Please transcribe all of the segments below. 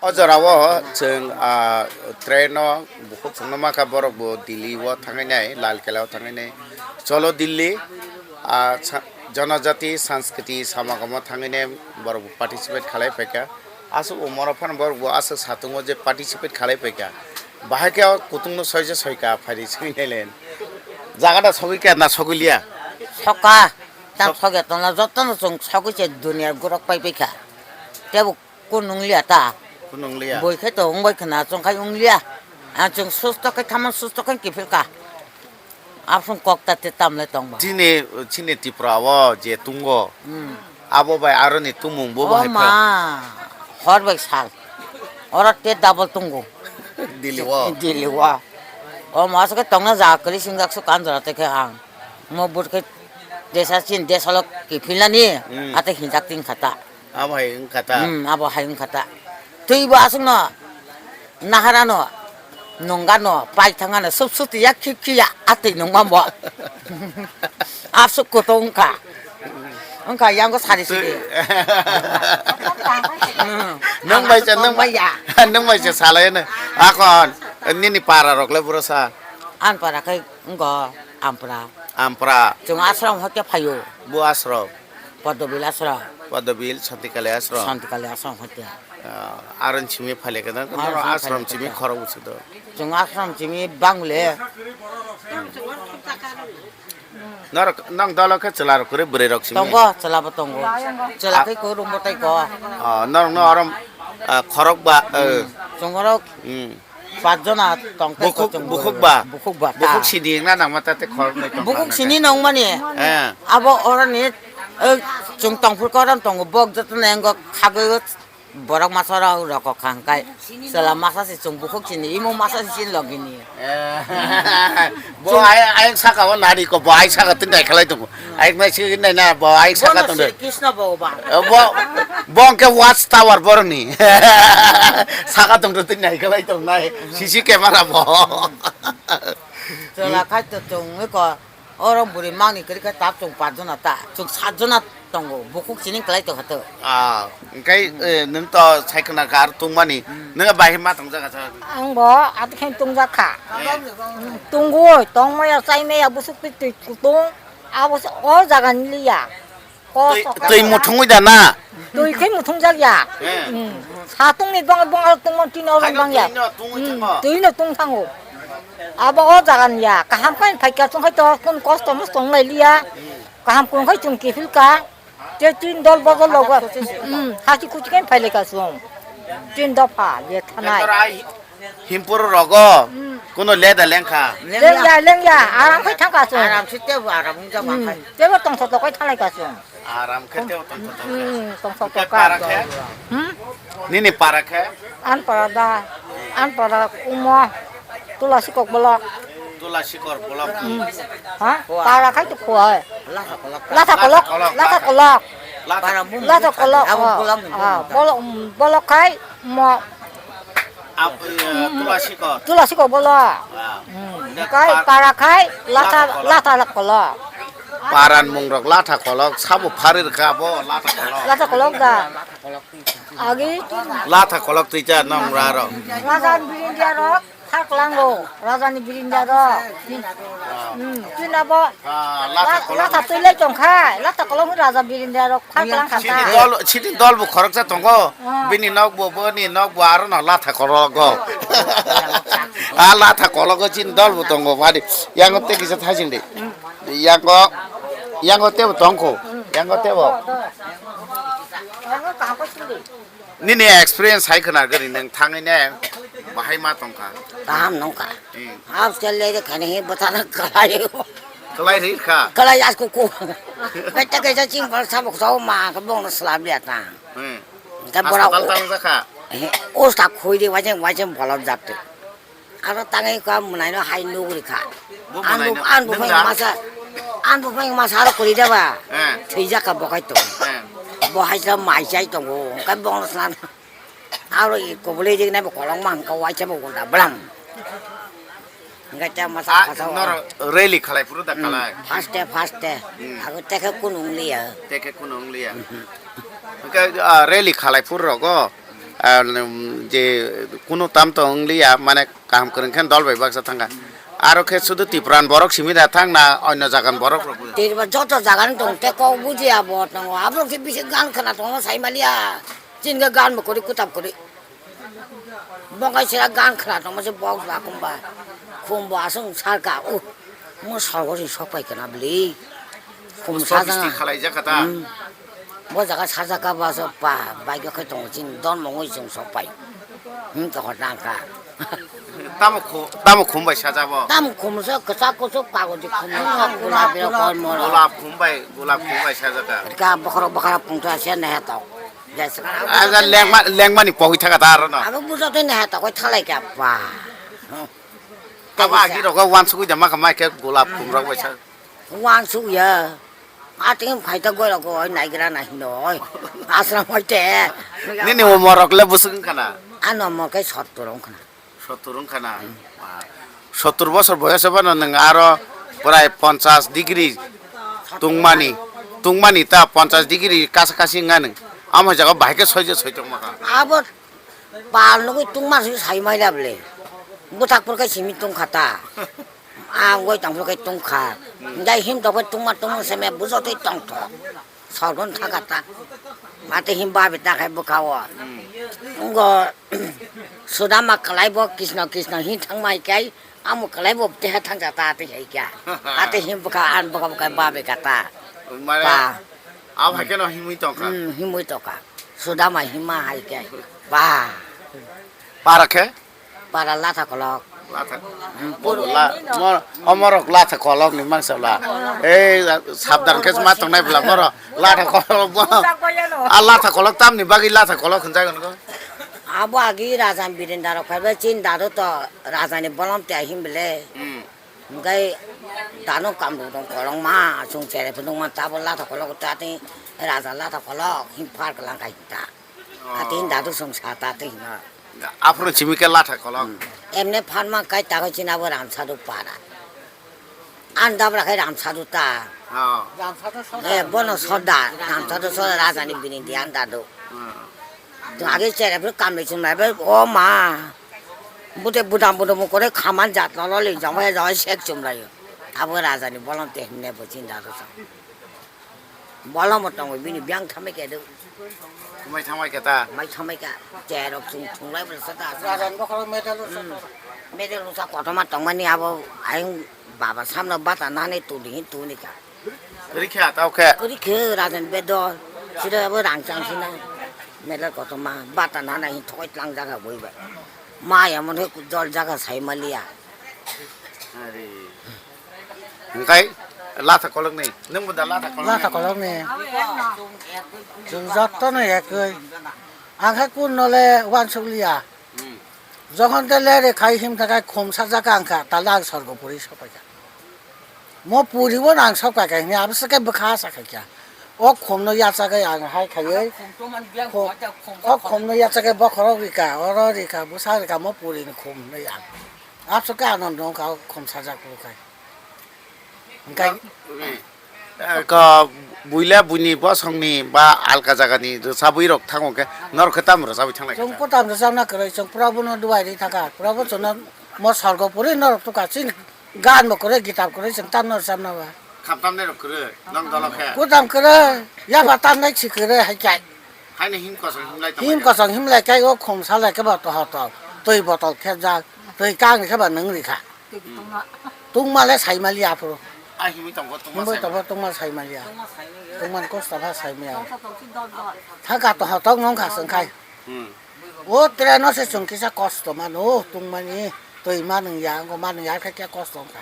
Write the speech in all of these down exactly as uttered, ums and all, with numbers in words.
O jorao chwng, ah, train o bukhuk chwngno mankha, borok bo Delhi o thangwi nai, Lal Kela o thangwi nai. Cholo Delhi, ah, sa-, Janajati Sanskriti Samagamo thangwi nai borok bo participate khalai phaikha. Aswk umoro phano borok bo aswk satungo je participate khalai phaikha. Bahai khe o kutung no soija soika phaidi singwi nai len. Jaga da sogwi kha na sogwi liya? Soka, tam Sok- sogya tongla jotono chwng sogwi se dunia gorok pai phaikha. Tebo Kun nung liya ta. Kun nung liya. Boi khe to wng bai khna, chwng khai wng liya. Ang chwng susto khai thaman susto khai kiphil ka. Absung kok ta te tam le tong ba. Chini, chini Tripura o je tungo. Hmm. Abo bai aro ni tumung bo O bai ma. Hor bai sal. Oro te double tungo. Delhi o. Delhi o. O ma aswk tongna ja kri singjak su kan jora te khe ang. Mo bur khe desa chin desa lok kiphil nani. Hmm. Ate hinjak tin khata. Abo hai wngkha ta? Hmm, abo hai wngkha ta. Twi bo aswkno naharano, nungano, paithangano, sup suti ya khip khiya atwi nungma bo. Aswk kutung wngkha. Wngkha yango sari sidi. Nwng bai se, nwng bai ya. Nwng bai se salai no. Akon, nini para rok le buro sa? An para khai wngkha Ampra. Ampra. Chwng ashram hote phaio. Bu ashram? Podobil ashram. Podobil, Santikali ashram. Santikali ashram hote. Ah, aron simi phale ka, nang Aron simi ashram phale simi ka. Khorok usi do. Chwng ashram simi bangle. Nor, nang dolo khe chwla rok kwrwi bwrwi rok simi. Tongo, chwla bo tongo. Chwla Ah. Khe ko room bo tai ko. Ah, nor no aram, ah, khorok ba, eh. Chwng oro Hmm. Pachjona tong tei Bukhuk, kochwng bukhuk bwrwi. Ba. Bukhuk ba ta. Bukhuk sini wngna nangma ta tei khoroknwi tong Bukhuk kha sini nangkhe. Nangmani. Eh. Abo oroni, eh, chwng tongphuru koron tongo, bok jotono engo khagwi borok masa rok rokok khang kai. Chwla masa se chwng bukhuk sini, imo masa se sini logini. Eh. Bo ai, ai saka o nari ko, bo ai saka tin dai khalai tongo. Ai mai si nai na, bo ai saka Bono tong de. Sri Krishna Bhagwan. Eh, bo, bo ke watch tower boroni. Saka tong de tin nai khalai tong nai. C C camera bo. Chwla khai to chwng eko, oro bwrwi mangni kwrwi khe tak chwng pachjona ta, chwng satjona tongo, bukhuk sining kwlai tongkha to. Ah, engkai, eh, nwng to sai khna kha ar tungmani, nwng bahai ma tongjaga sa? Ang bo ati khe tungjak kha. Eh. Tungwi, tongmaya, chaimaya, busuk twi twi kutung, abo se o jaga ni liya. Twi, twi muthungwi da na? Twi khe muthungjak ya. Eh. Hmm. Satungni bang, bang tungma twi no Hai no bang ya. Twi no tungwi Hmm, thango. Twi no tung thango. Abo o jagan ya. Kaham khe phai kha chwng khai to kun kosto mosto wng lai liya. Kaham kun khai chwng kiphil ka. Te tin dol bogol logo. Hmm, hasi kuchi khe phai lai ka chwng. Tin dopha ye thanai. Himpur rogo, hmm, kuno leda lengkha. Lengya, lengya, aram khai thangka chwng. Aram si tebo aram wngya Hmm, mankhai. Tebo tongthok thok khai thanglai ka chwng. Aram khe tebo tongthok thok khe. Hmm, tongthok thok khe. Para khe? Hmm? Nini para khe? An para da, an para kumo, tulasi kok bolok. Tulasi kor bolok. Hmm. Ha? Para khai to khua. Latha kolok. Latha kolok, latha kolok. Latha kolok. Abo oh. Bolok ni Ah, bolok. Bolok, bolok khai mo. Ap-, eh, tulasi kor. Tulasi kok bolo. Ah. Hmm. Kai para khai latha, latha kolok. Paran mungrok latha kolok sabo pharir kha bo latha kolok. Latha kolok da. Agi latha kolok twi cha nong ra ro. Raja ni birindia rok thar klango. Raja ni birindia rok. Hmm. Twi na bo Ah, latha kolok. Latha twi lai tong khai. Latha kolok raja birindia rok. Khaklang kha Sini ta. Dol, sini dol bo khoroksa tongo. Ah. Bini nok bo, boni nok bo, aro no latha kologo. Ah, latha kologo sini dol bo tongo, bari. Yango te kisa thajing de. Yango, yango te bo tongkho. Yango te bo. Nini experience hai khwna gari nang thangwi ne bahai ma tongkha. Kaham nongkha. Hmm. Hap chale de khane he bata na kalai. Kalai ri kha. Kalai as ko ko. Kacha kacha ching bal sabok sao ma ka bong na slab ya ta. Hmm. Ka bora Hospital o- tang jakha. He, o sta khoi de waje waje bolot jat. Aro tangai ka munai no hai nugri kha. Bo munai no nung da? An bo phai masa. An bo phai masa aro kori da ba. Eh. Thei jakha bo khai to. Eh. Bo hai sa mai chai tongo. Ka bong na sna. Aro i kobole jeng nai bo kolong mang ka waisa bo gunda blam. Enggak cha masa Ah, khasa nor o. Rally khalai phuru da khalai. First day, first day. Hmm. Aku teke kunung liya. Teke kunung liya. Oke, ah, rally khalai phuru rogo. Ah, um, je kunu tam to wng liya, mane kaham kwrwng khe dol bai baksa thangkha. Aro khe sudu Tipuran borok simi da thang na onyo jagan borok rok bo? Tirba joto jagan tong te kok bujiya bo tongo. Aborok se bisi gan khna tongo sai maliya. Chin ga gan bo kori kutab kori. Bokai sira gan khna tongo se bok ba kumba. Khum bo asung sarka u. Mo sorgo si sok pai kana bli. Khum Pushpa sajanga. Bisti khalaijak kha ta? Hmm. Bo jaga sajaka ba so pa, bai khe tongo chini don mongwi chwng sok pai. Hmm, to hor nang kha. Tamo khu-, tamo khum bai sajabo? Tamo khum so kwchak kuchuk kagoj khum no, gulab, gulab, gulab, gulab. Gulab khum bai, gulab khum bai sajaka. Ka bokhorok bokhorok pungta se ne to. Jas ka. Aja lengma, lengmani pogwi thaka ta aro no. Abo bujo te ne to koi thalai ka pa. Abo agi rogo wansugwi da maka mai khe gulab khum rok bai sa. Wansuk ya. Ating phaita goi rogo oi naigra na hino oi. Asra moi te. Nini umor rok le busuk wngkha na? Ano mo khe sottor wngkha na. Sottor wngkha na? Ah, sottor bosor boyos bano nwng aro prai ponchas degree tungmani, tungmani ta ponchas degree kasa kasi wngya nwng. Amo jaga bahai khe soijo soi tongma kha. Abo pal nugwi tungma sui sai mai da bole. Bwthak phur khe simi tungkha ta. A wngwi tong phuru khe tungkha. Hwnkhe him tokbai tungma tungmung se me bujotwi tongthok. Sorgon thaka ta. Mate him babi ta khai bwkha o. Wnggo Sudama kwlai bo Krishna Krishna hin thangma hai khe amo kwlai bo teha thangja ta tei hai khe. Ate him bwkha an bwkha bwkha babi kha ta. Mane ba. Abo hai kheno himwi tongkha. Hmm, himwi tongkha. Sudama hima hai khe. Ba. Para khe? Para latha kolok. Latha. Hmm, pur- Obo la-, mo-, omorok latha kolok ni mangsa bla. Ei, sabdan khe ma tongnai bla moro latha kolok bo. A latha kolok tamni bagwi latha kolok hwnjak hwngo? Abo agi raja ni birindar rok phaibai chini dadu to raja ni bolom te ahim bele. Hmm. Hwnkhe dano kamrok dong kolokma, chwng cherai phunukma, tabuk latha kolok ta tei raja latha kolok hin phar kwlang khai ta. Oh. Atini dadu chwng sa ta tei hino. Aphuru chimi khe latha kolok. Hmm. Emne pharma kai tago chini abo Ramsadu para. An dabra khai Ramsadu ta. Oh. Eh, bono soda, Ramsadu soda raja ni bini di an dadu. Oh. To age cherai phuru kamri chumlai bai, o ma. Bute budam budam kore khaman jat lolo le jongwe jongwe sek chumlaio. Abo raja ni bolom te himne bo chinda ro sa. Bolom tongo bini biang thamai ke do. Mai thamai ke ta? Mai thamai ka. Cherok chung thunglai bole sa ta. Raja ni bokhorok medal ro sa. Hmm. Medal ro sa kotorma tongmani abo ayung baba samno bata nani tuni hin tuni ka. Kwrwi khe, tao khe. Kwrwi khe, raja ni bedor. Sida bo rang chang sina. Mela kotorma, bata nana hin thokoi tlang jaga boi bai. Ma ya mon he jol jaga sai maliya. Are. Hwnkhe latha kolok ni. Nwng bo da latha kolok ni? Latha kolok ni. Chwng joto no ekoi. Ang khe kun no le uansuk liya. Hmm. Jokhon te lere khai him thakai khum sajak ang kha, tala ang sorgo puri sopai kha. Mo puri bo nang sok kai kai hwnwi abo se khe bwkha sa khai kha. O khum no yachagwi ang hai khaiwi, khum, o khum no yachagwi bokhorok rikha, oro rikha, bwsa rikha, mo puri ni khum hwnwi ang. Abso khe ano nung kha o khum sajak bo khai. Hwnkhe, eh, ka buila buini bosongni ba alka jagani rwchabwi rok thango khe norok khe tamo rwchabwi thanglai kha? Chwng kwtam rwchabna kwrwi, chwng pura bono dubai ri thaka, pura bo chwngno mo sorgo puri norok tukha chini. Gan bo kwrwi, gitar kwrwi, chwng tamno rwchabna ba. Kham tamnai rok kwrwi, nong dolo khe? Kutam kwrwi, yaba tamnai si kwrwi hai khe. Haino him kosong himlai tongmani. Him kosong himlai khe o khum salai khe ba toho tong. Twi botol khepjak, twi kang khe ba nwng rikha. Tungma le sai mali aphuru. A himwi tongbo tungma. Himwi sai tongbo tungma sai mali a. Tungma ni kosto pha sai mali a. Thaka toho tong nong kha song khai. Hmm. O train o se chwng kisa kosto mano, tungmani, twi manwng ya, wngkha manwng ya, khe khe kosto wngkha.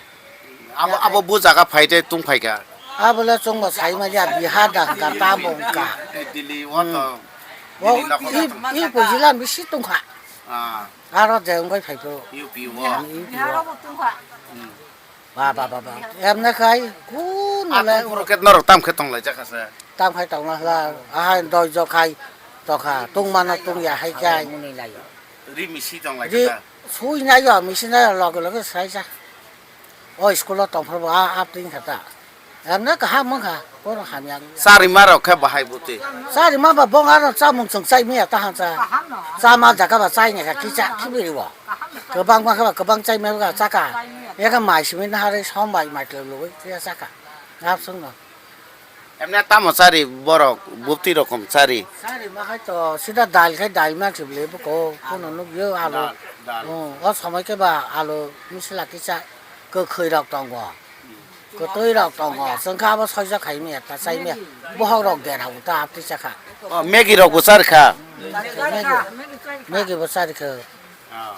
Abo, abo bo jaga phai tei tung phai kha? Abo le chwng bo sai manya, Bihar da wngkha, tamo wngkha. Delhi o to, hmm. O Delhi i, i Pujilan bisi tungkha. Ah. Aro je wngwi phai phuru. U P o. Hmm, U P o. Hmm. Ba, ba, ba, ba. Emne khai, kun a le. Tungphuru khe norok tam khe tong lai jakha se? Tam khai tongna hla, ahai doi jok khai tokha, tungmano tungya hai khai. Muni lai. Ri misi tong lai ri kha ta? Sui nai yo, misi nai yo, loge loge sai sa. O school o tongphuru bo a, a twi kha ta. Emne kaham wngkha, bono hamya wngya. Charima rok khe bahai bwtwi. Charima ba bong aro chamung chwng chai maya ta hansa. Chama jaga ba chai nai kha kisa khibiri bo. Kwbang ma khe ba kwbang chai maya chaka. Eka mai simi na hari som bai mai tlo lugui ya chaka. Ngap sung no. Emne tamo chari borok bwtwi rokom chari. Chari ma khai to sida dal khai dal ma chibli buko. Kuno nuk yo alu. Dal, dal. Oh, o somoi khe ba alu misla kisa kwkhwi rok tongo. Kwtwi rok tongo, chwng khe abo soijakha himya ta chaimya. Bohok rok dera bo ta aptwi chakha. O Maggie rok bo char kha. Maggie, Maggie bo char kha. Ah.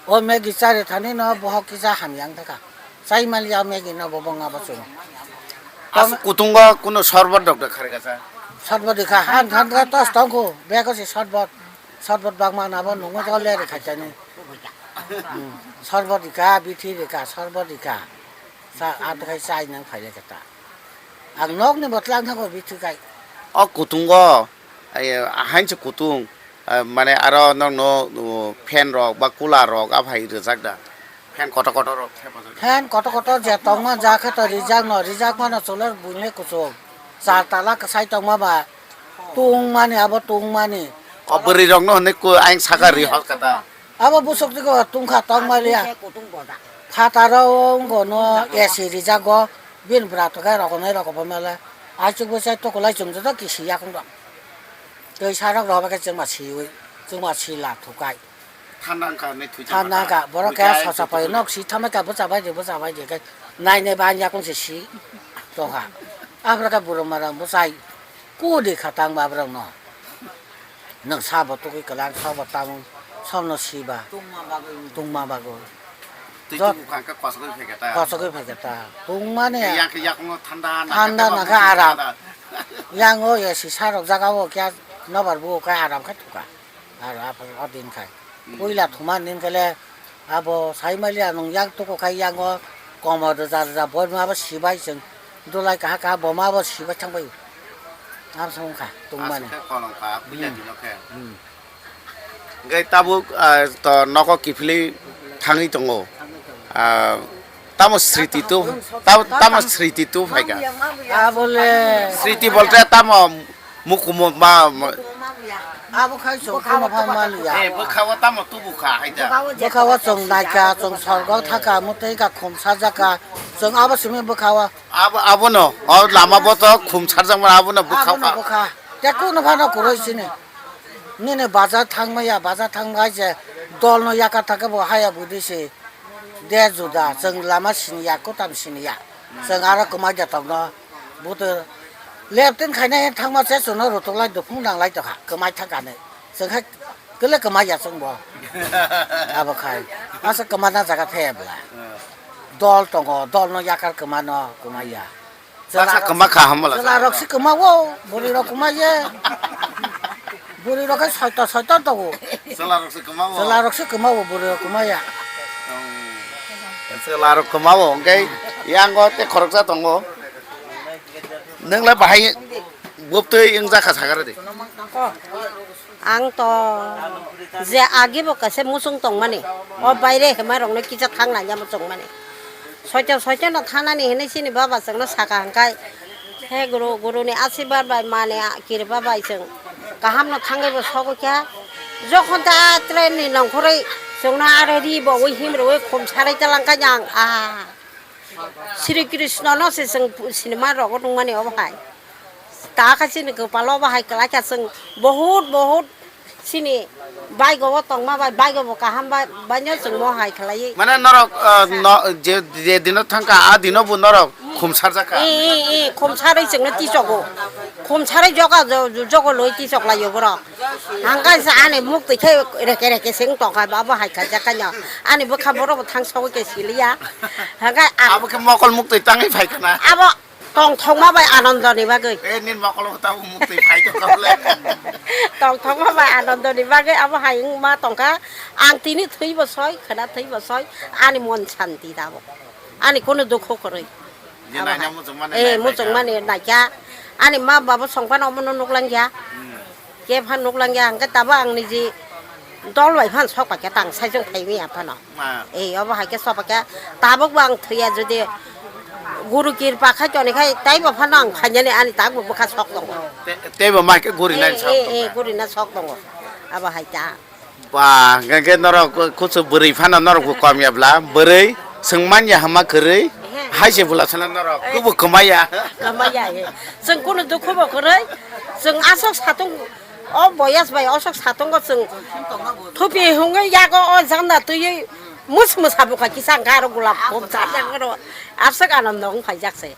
O Maggie chari thani no bohok kisa hamya wng thaka. Chai mali ya Maggie no bo bong abo chwng. Aswk kutungo kuno sorbot rok da khare kasa. Sorbot kha han than kha tos tongkho. Beko se sorbot. Sorbot bangma na bo nungo to le re khaitani. Hmm. Sorbot rika, bithi rika, sorbot rika. Sa, ato khai chai nang phai le kata. Ang nok ni botla ang thango bithi kai. O kutungo, ai, ahain se kutung, eh, mane aro nokno, o, fan rok ba cooler rok a phai rijak da. Fan kotor kotor rok. Fan kotor kotor je tongma ja khe to rijak no, rijak mano cooler buine kuchuk. Char tala kwsai tongma ba. Tungmani abo tungmani. O bwrwi rokno hwnwi ku ayang saka ri hor kata. Abo busuk tiko tungkha tongmaliya. Phataro wngkha no A C rijago, bini bwra tokai roknai rok bo mele. Aichuk bo chai tokolai chwng joto kisi yakung rok. Tei sarok rok ba khe chwngma siwi, chwngma sila thukai. Thanda wngkha hwnwi thwi thanda wngkha, borok khe sosa pai nok si thamai kha bwcha bai de, bwcha bai de khe nai nai ba yakung se si tongkha. Abra khe buruma rok bwchai kudi kha tang ba borok no. Nwng sabo tugui kwlang, sabo tamung, somno siba. Tungma bagwi. Tungma bagwi. Twi jot- tubukha hwnkhe kosogwi phaikha ta. Kosogwi phaikha ta. Tungmani. Yang khe yakungno thanda na thanda khe na khe tongma aram. Thanda. Yang o A C sarok jaga o kya nobar bu khe aram khe thuka. Aro aphuru o din khai. Hmm. Puila thuma nin khe le abo sai mali anung yang tuku khai yang o komo rwja rwja boima abo sibai chwng dulai kaha kaha boma abo sibai thang bai. Abo se wngkha tungmani. Aswk khe kolom kha, puila hmm dino khe. Hmm. Hwnkhe tabuk, ah, to nogo kiphilwi thangwi tongo. Ah, tamo sriti tu, tamo, tamo sriti tu phaikha. Abole. Sriti bolte tamo mukumu ma, ma. Abo khai chwng kheno pha manliya. Eh, bwkhao tamo tubu kha hai da. Bwkhao chwng naikha, chwng sorgo thaka, mwtwi ka khum sajaka, chwng abo simi bwkhao. Abo, abono, o lama bo to khum sarjakmani, abono bwkhao abono kha. Bwkha. Tei kuno phano kwrwi sini. Nini bazar thangmaya, bazar thangmai je dolno yakar thangkhe bo haya budi se. De juda, chwng lama siniya, kutam siniya. Chwng aro kwmai de tongno. Buto leptin khaina thangma se chwngno rutuklai duphung nanglai tongkha, kwmai thangkani. Chwng hai kwle kwmai ya chwng bo. Abo khai. Asa kwmana jaga thaya bla. Dol tongo, dolno yakar kwmano, kwmai ya. Bwsa kwma kha hamla chwla rok se kwma o, bwrwi rok kwma ye. Bwrwi rok khe soito soito tongo. Chwla rok se kwma o. Chwla rok se kwma o, bwrwi rok kwma ya. Hmm. Chwla rok kwma o, hwnkhe yango tei khoroksa tongo. Nwng le bahai bwbtwi wngjakha sakha rw di. Ang to je agi bo kaisa muchung tongmani, o baire hwnma rokno kisa thang nanya muchungmani. Soito soito no thanani hinwi chini baba chwngno saka hwnkhe, he guru, guruni asirbad bai mani kirpa bai chwng kaham no thangwi bo sogwi kha. Jokhon ta train ni nongkhorwi chwngno aro ri bo ui him rwi khum sarai talangkha ang, ah. Sri Krishna no se chwng sinima rogo nungmani obo hai. Ta kha chini kwpalo obo hai kwlai kha chwng bohut bohut chini baigo o tongma bai baigo bo kaham bai baino chwng mo hai khlai. Mane norok, ah, no, je, je dino thangkha a dino bo norok khum sarjak kha. E, e, e, khum sarwi chwngno tisogo. Khum sarwi joga jo-, jogo loi tisok laio borok. Hangka se ani muk twi khe reke reke se wng tongkha, abo hai khaijak khaino. Ani bwkha borok bo thang sogwi khe siliya. Hangka a- Abo khe mokol muk twi tangwi phai khna. Abo tongthokma bai anandoni bagwi. E, nini mokol bo tabuk muk twi phai tongkha bole. Tongthokma bai anandoni bagwi abo hai wngma tongkha. Ang tini thwi bo soi, khwna thwi bo soi, ani mon santi tabuk. Ani kunu dukhu kwrwi. Je naina muchungmani eh, nai-, muchungmani naikha. Ani ma baba songphano omono nuklangya. Hmm. Khe phan nuklangya, hwnkhe tabuk ang niji dol bai phan sokpakya, tang saichung phaimaya phano. Ma. Eh, obo hai khe sokpakya. Tabukbo ang thwiya, jodi Guru kirpa khai toni khai taibo phano ang khainani ani takbo bwkha sok tongo. Te-, teibo mai khe guri nai Eh, sok eh, eh, tongo. Guri na sok tongo. Abo hai ta. Ba, hwnkhe norok kuchu bwrwi phano norok bo kom ya bla, bwrwi chwng man ya hama kwrwi, Ehe. Hai se bwla sana norok, Eh. Kubo kwmai ya. Kwmai ya, eh. Chwng kunu dukhu bo kwrwi, chwng aswk satung, o boyas bai aswk satungo chwng thupi hwnwi yago o janda twiwi mus musa bukha kisa hwnkhe aro gulab phum chajak aro aswk anando wng phaijak se.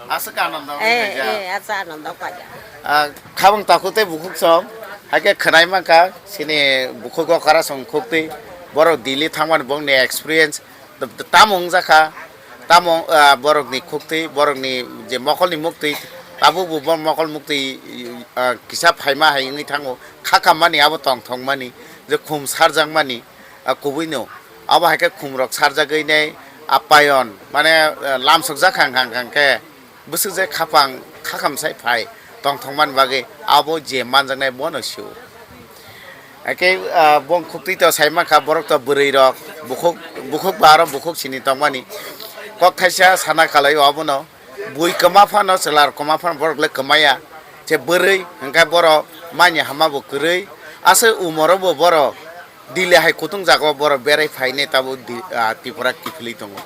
Aswk anando wngwi Eh, khaijak. Eh, aswk anando wng phaijak. Ah, khabang takhuk tei bukhuk song, hai khe khwnai mankha, chini bukhuk okara song khuktwi, borok Delhi thangmani bongni experience, t-, t-, tamo wngjakha, tamo, ah, borokni khuktwi, borokni je mokolni muktwi, tabukbo bo mokol muktwi, ah, kisa phaima hai wngwi thango, khakammani abo tongthokmani, je khum sarjakmani, ah, kubuino. Abo hai khe khumrok sarjagwi nei apayon, mane, eh, lamsokjak hang hang hang khe bwswk je khapang khakamsai phai tongthokmani bagwi abo je manjaknai bono sio. Hai khe, ah, bong khuktwi to sai mankha borok to bwrwi rok bukhuk, bukhuk ba aro bukhuk sini tongmani kok thaisa sana kalai o abono. Bui kwma phano, chwla rok kwma phano borok le kwmaya. Je bwrwi hwnkhe borok manya hama bo kwrwi. Aswk umoro bo borok Delhi hai kutung jaga o borok berai phainai tabuk di-, ah, Tripura kiphilwi tongo.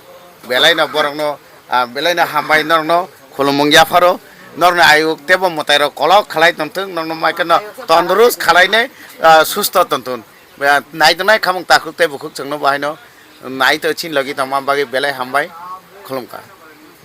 Belai no borok no, ah, belai no hambai norok no khulumung yapharo. Norok ni ayuk tebo mwtai rok kolok khalai tongthung, norok no mai kheno tondurus khalai nai, ah, susto tongthung. Ah, nai tongnai khamung takhuk tei bukhuk chwng no bo haino nai to chin logi tongma bagwi belai hambai khulumkha.